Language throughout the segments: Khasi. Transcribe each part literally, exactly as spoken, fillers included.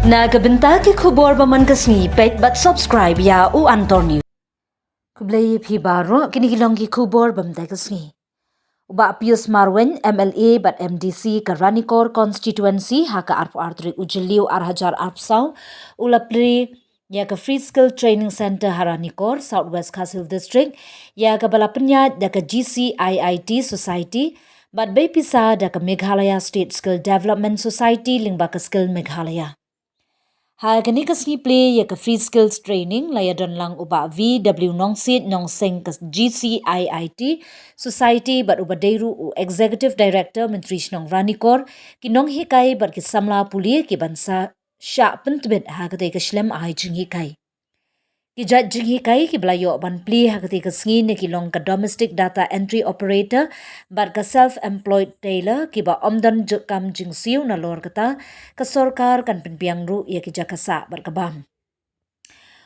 Na ka bynta ki khubor ba man ka sngi, peit bad subscribe ïa U Antor News. Khublei ïa phi baroh, kine ki long ki khubor ba man ka sngi. U Bah Pius Marwein, M L A bad M D C ka Ranikor Constituency, ha ka arphew ar tarik u Jylliew ar hajar arphew saw, u la plie ïa ka Free Skill Training Centre ha Ranikor, South West Khasi Hills District, ïa kaba la pynïaid da ka G C I I T Society bad bei pisa da ka Meghalaya State Skill Development Society lyngba ka Skill Meghalaya. Ha kane ka sngi plie ïa ka Free Skills Training la ïadon lang u Bah V W Nongsiej Nongseng ka G C I I T Society bad uba dei ruh u Executive Director Myntri Shnong Ranikor, ki nonghikai bad ki samla pule ki ban sa shah pyntbit ha katei ka shlem ai jinghikai. Ki jait jinghikai kiba la ïoh ban plie ha katei ka sngi ne ki long ka Domestic Data Entry Operator bad ka Self Employed Tailor, kiba ym don ju-, kam jingsiew. Nalor kata, ka sorkar kan pynbiang ruh ïa ki jaka sah bad ka bam.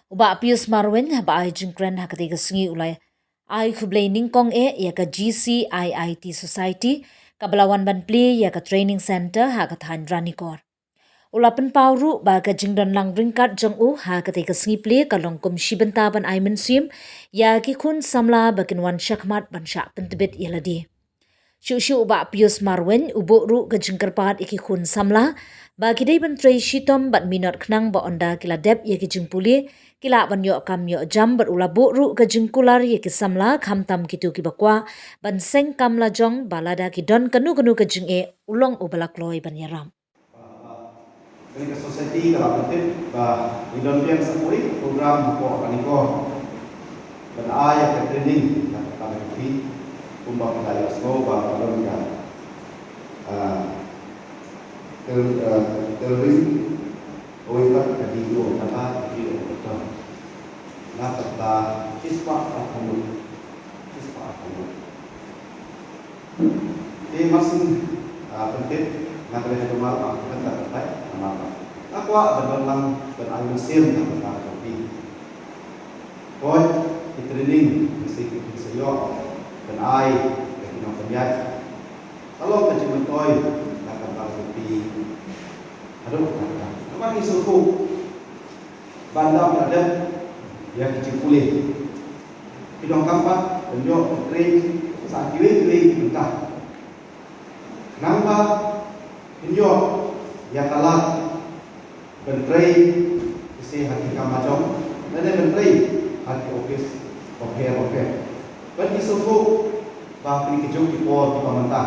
U Bah Pius Marwein haba ai jingkren ha katei ka sngi u la ai khublei nyngkong eh ïa ka G C I I T Society kaba la wan ban plie ïa ka training centre ha ka thaiñ Ranikor. U la pynpaw ruh ba ka jingdon lang ryngkat jong u ha katei ka sngi plie ka long kum shi bynta ban ai mynsiem ïa ki khun samla ba kin wan shakhmat ban shah pyntbit ïa lade. Shuh shuh u Bah Pius Marwein u buh ruh ka jingkyrpad ïa ki khun samla ba ki dei ban trei shitom bad minot khnang ba ynda ki la dep ïa ki jingpule ki lah ban ïoh kam ïoh jam, bad u la buh ruh ka jingkular ïa ki samla, khamtam kito kiba kwah ban seng kam lajong, ba lada ki don kano kano ka jingeh, u long uba la kloi ban ïarap. Kane ka society ka la pyntip ba ngi don biang sa kawei ka program hapoh Ranikor. Ban ai ïa ka training ïa ka kaba phi, kumba ka la ïohsngew ba ka don ka, ah, tel-, ah, tailoring, kawei pat ka D O, kata ka D O, kata. Na kata shispah arphew ngut. Shispah arphew ngut. Te mar syn, ah, pyntip na ka liang jong nga, ah, ka kynta ka thait namar ba nga kwah ban don lang ban ai mynsiem na ka bynta jong phi. Koit ki training, ki sa, ki sa ïoh ban ai ïa ki nongpynïaid, ka long ka jingmyntoi na ka bynta jong phi. Haduh katta, namar ngi sngewthuh ba ynda phi la dep ïa ki jingpule, phi donkam pat ban ïoh ban trei sa kiwei kiwei ki bynta. Khnang ba phin ïoh ïa ka lad ban trei, lehse ha ki kam lajong lane ban trei ha ki ophis bapher bapher. Bad ngi sngewthuh ba kine ki juk ki por kiba mynta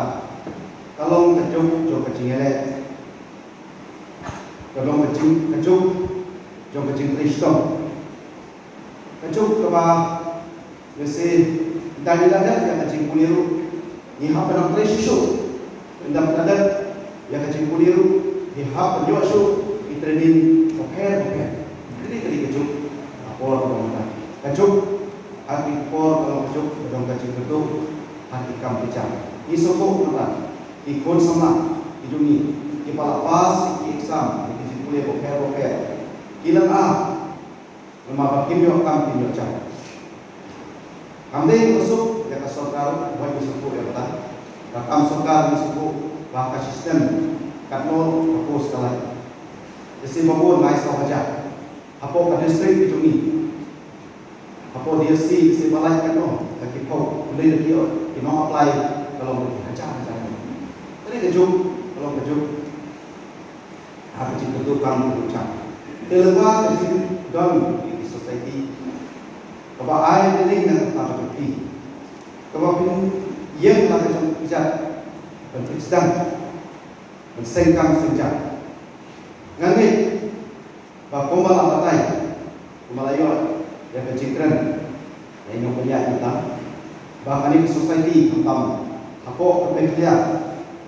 ka long ka juk jong ka jingïaleh, ka long ka jing, ka juk jong ka jingtrei shitom. Ka juk kaba lehse ynda ngi la dep ïa ka jingpule ruh ngi hap ban trei shuh shuh. Ynda ngi la dep ïa ka jingpule ruh ngi hap ban ïoh shuh ki training bapher bapher. Kane ka dei ka juk ha ka por kaba mynta. Ka juk ha ki por ka long ka juk ka dei ka jingkyrduh ha ki kam ki jam. Ngi sngewthuh mynta ki khun samla ki jong ngi kiba la pass ïa ki exam ïa ki jingpule bapher bapher, ki la ai namar ba kim ïoh kam kim ïoh jam. Kam dei ka suk ïa ka sorkar, wat ngi sngewthuh ïa kata. Ka kam sorkar ngi sngewthuh ba ka system katno ka post ka lait. Lehse ba bun lai saw hajar hapoh ka district ka jong ngi. Hapoh D S C lehse ba lait katno, ka ki phew, hynrei da ki, ki nong apply ka long da ki hajar hajar. Ka dei ka juk, ka long ka juk. Ha ka jingkyrduh kam ka jingkyrduh kam. Te lyngba ka jingdon ïa ki society kaba ai training na ka bynta jong phi, kaba phin ïeng la ka jong ka jait ban pynshong, ban seng kam seng jam. Nga ngeit ba kumba la batai, kumba la ïoh ïa ka jingkren ïa i nongpynïaid mynta, ba kane ka society khamtam hapoh ka Meghalaya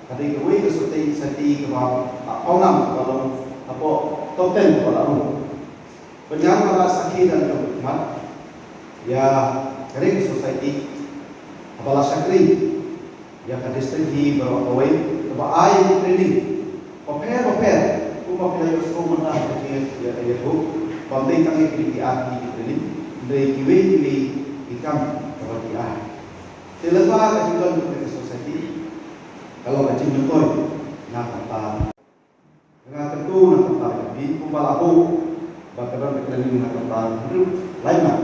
ka dei kawei ka society kaba la pawnam, kaba long hapoh top ten kaba la rung. Bad nga la sakhi da ka jong ka khmat ïa kane ka society haba la shakri ïa ka district hi baroh kawei, kaba ai training bapher bapher. Kumba phi la ïohsngew mynta ha ka jingïathuh, bym dei tang ïa kine ki ar tylli ki training, hynrei kiwei kiwei ki kam kaba ki ai. Te lyngba ka jingdon jong ka society ka long ka jingmyntoi na ka bynta, ka kyntu na ka bynta Kumba la buh ba ka don ka training na ka bynta hynriew lai bnai.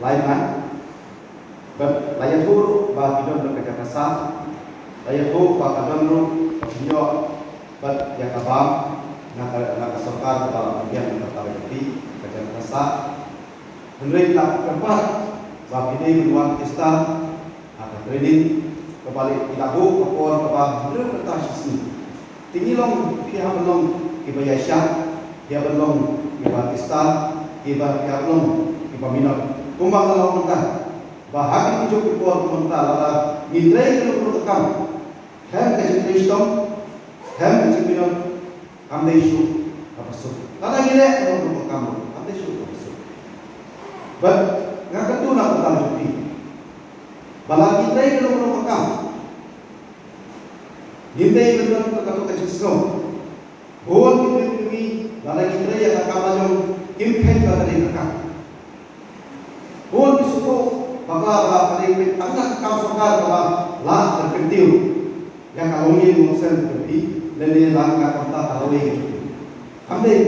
Lai bnai. Bad la ïathuh ruh ba ki don ruh ka jaka ka sah. La ïathuh ba ka don ruh ka pynïoh bad ïa ka bam na ka, na ka sorkar kaba la pynbiang na ka bynta ka jaka ka sah. Hynrei la kyrpad ba phi dei ban wan tista ha ka training kaba la buh ka por kaba hynriew kynta shi sngi. Te ngi long, phi hap ban long kiba ïaishah, phi hap ban long kiba tista, kiba, phi hap ban long kiba minot. Kumba nga la ong mynta ba ha kine ki juh ki por kumta lada ngi trei kano kano ka kam, khlem ka jingtrei shitom, khlem ka jingminot, kam dei shuh kaba suk. Lada ngi leh kano kano ka kam ruh, kam dei shuh kaba suk. Bad nga kyntu na ka bynta jong phi ba lada ngi trei kano kano ka kam, ngim dei ban don ka, ka, ka jingsngew. Bun ki briew ki ngi, lada ngi trei ïa ka kam la jong, kim kheiñ ba ka dei ka kam. Bun ki sngewthuh bakla ba ka dei ka kam, ka kam sorkar kaba la kyntiew ïa ka longïing longsem ka jong phi, lane la ka kam ta ka lawei ka jong phi. Kam dei.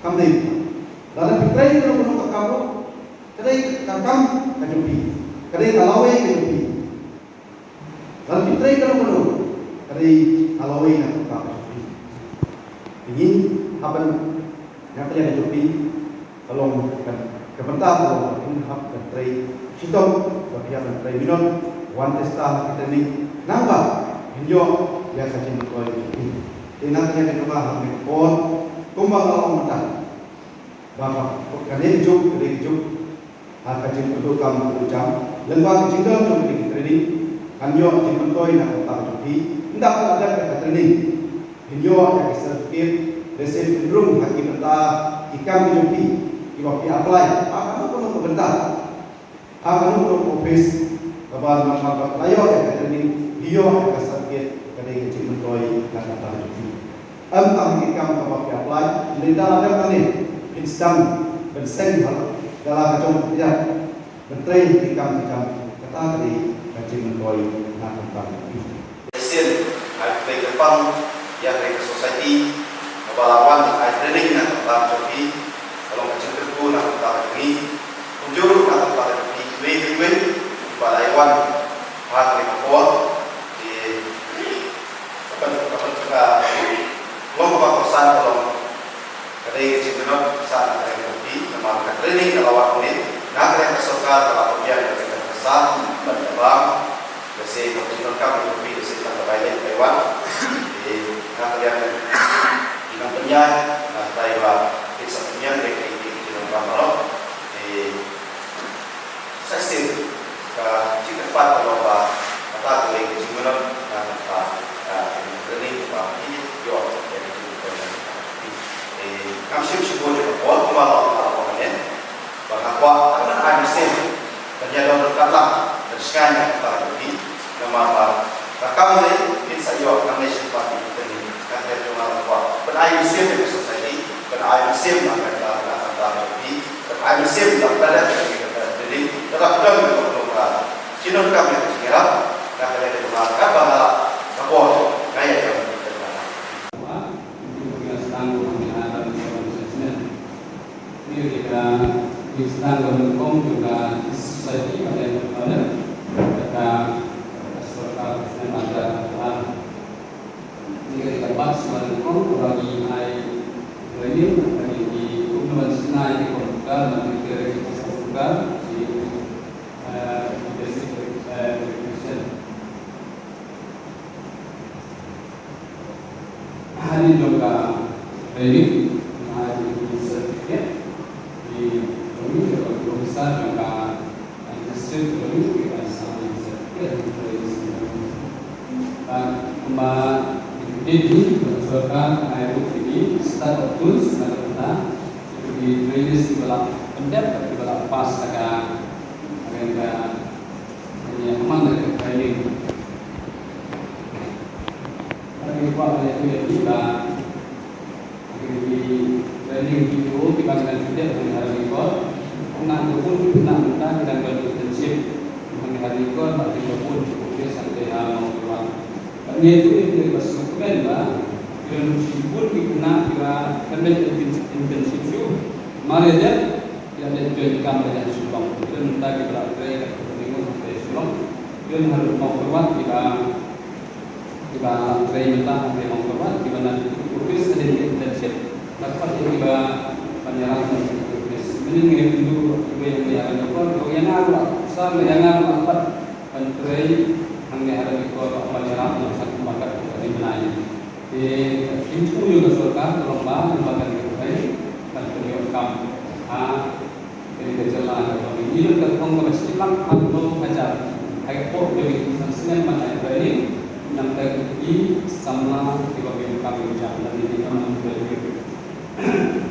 Kam dei. Lada phi trei kano kano ka kam ruh, ka dei ka kam ka jong phi, ka dei ka lawei ka jong phi. Lada phi trei kano kano, ka dei ka lawei na ka kam ka jong phi. Te ngi hap ban, nga kylliang ka jong phi, ka long ka, ka bynta ka long ba phin hap ban trei shitom, ba phi hap ban trei minot, wan tista ha ki training, nangba phin ïoh ïa ka jingmyntoi ka jong phi. Te nga kylliang ka jong nga ha kane ka por, kumba nga la ong mynta, ba, ba kane ka juk ka dei ka juk ha ka jingpyndonkam ka jam lyngba ka jingdon jong kane ka training, kan ïoh jingmyntoi na ka bynta ka jong phi. Ynda la dep ka training, phin ïoh ïa ka certificate, lehse phin rung ha ki bynta ki kam ki jong phi kiba phi apply ha kano kano ka bynta. Ha kano kano ka office kaba namar ba la ïoh ïa ka training, ïoh ïa ka certificate, ka dei ka jingmyntoi na ka bynta ka jong phi. Em tang ki kam kaba phi apply, lada la dep tang ne, phin sdang ban seng ha la ka jong phi ban trei ki kam ki kam, kata ka dei ka jingmyntoi na ka bynta ka jong phi. Shisien, ai phi kyrpang ïa ka society kaba la wan ai training na ka bynta ka jong phi, ka long ka jingkyrkhu na ka bynta ka jong ngi. Kumjuh ruh na ka bynta ka jong phi kiwei kiwei kiba la wan ha kane ka por. Te ka ban, ka ban, ka long kaba kongsan ka long ka dei ka jingkynnoh sa na ka dei ka jong phi, namar ka training ka la wan hangne na ka dei ka sorkar ka la pynbiang ka dei ka sa ban ka bam. Lehse ka jingdonkam ka jong phi lehse tang ka bai leh bai wan. Te na ka liang ki nongpynïaid na ka dei ba ki sa pynïaid ka jingdonkam baroh. Te sa shisien ka jingkyrpad ka long ba kata ka dei ka jingmynot na ka bynta ka training ba ki ïoh ïa ka jingmynot. Te ngam shym shibun ïa ka por kumba long ka long hangne. Ba nga kwah tang ban ai mynsiem ban ïadon ryngkat lang ban shngaiñ ïa kata ka jong phi. Namar ba ka kam ne phin sa ïoh nangne shakhmat phi phi teng ne. Nga khlem jong nga kwah ban ai mynsiem ïa ka society, ban ai mynsiem ïa kata ka jong phi, ban ai mynsiem ïa kata ka jong phi. Lada phi don ka jingdonkam ïa ka jingïarap, nga khlem jong nga katba nga lah ka bor nga ïa ka jingdonkam. Ngi ka, ngi sdang ka nyngkong jong ka society ba dei ka, ka, ka sorkar ka snem ar hajar arphew. Ngi ka, ka bat sdang ka nyngkong ba ngi ai training, ba ngi, ngi kum ban sdang ïa ka computer, ba ngi ka computer, ngi, eh, basic, eh, education. Hadien jong ka training, nga ai certificate, ki training jong ka officer jong ka district training, ki ban sa certificate, ki training. Bad kumba ki training jong ka sorkar, ai ruh ki start of tools, na ka bynta ki trainees kiba la pyndep, kiba la pass ka, ka, ka, ka, ka, ka training. Ngi kwah ban ïathuh ïa phi ba ki training ki tu kiba ngi dang shu dep ha Rangikor. Kum nang ka bun ki nang mynta ki dang don internship ha Rangikor bad ki bun ki office hangtei ha Mawkyrwat. Bad ngi ïathuh ïa phi ba sngewkmen ba Ki don shibun ki khynnah kiba khlem leit internship shuh, mar ïa ki la leit join kam da ïa Shillong. Ki don mynta kiba la trei kat ka ring hangtei Shillong. Ki don haduh Mawkyrwat kiba kiba trei mynta hangtei Mawkyrwat kiba na office hadien ka internship. La khot ïa kiba ban ïarap na office. Mynnin nga ïakynduh kiba ïa nga ïa nga ko ïa nga ruh, sa ïa nga ruh la khot ban trei hangne ha ri ko ban ïarap na office kumba kat ka ri mynta. Te ka jingthmu jong ka sorkar ka long ba namar kane ka pyrthei kan pynïoh kam ha kane ka jylla ka jong ngi. Ngi don ka thong kaba shi lak arphew hajar ha ka pok jong ngi, nang snem ban ai training, nangta ki samla kiba ïoh kam ïoh jam lane ki kam ïoh training.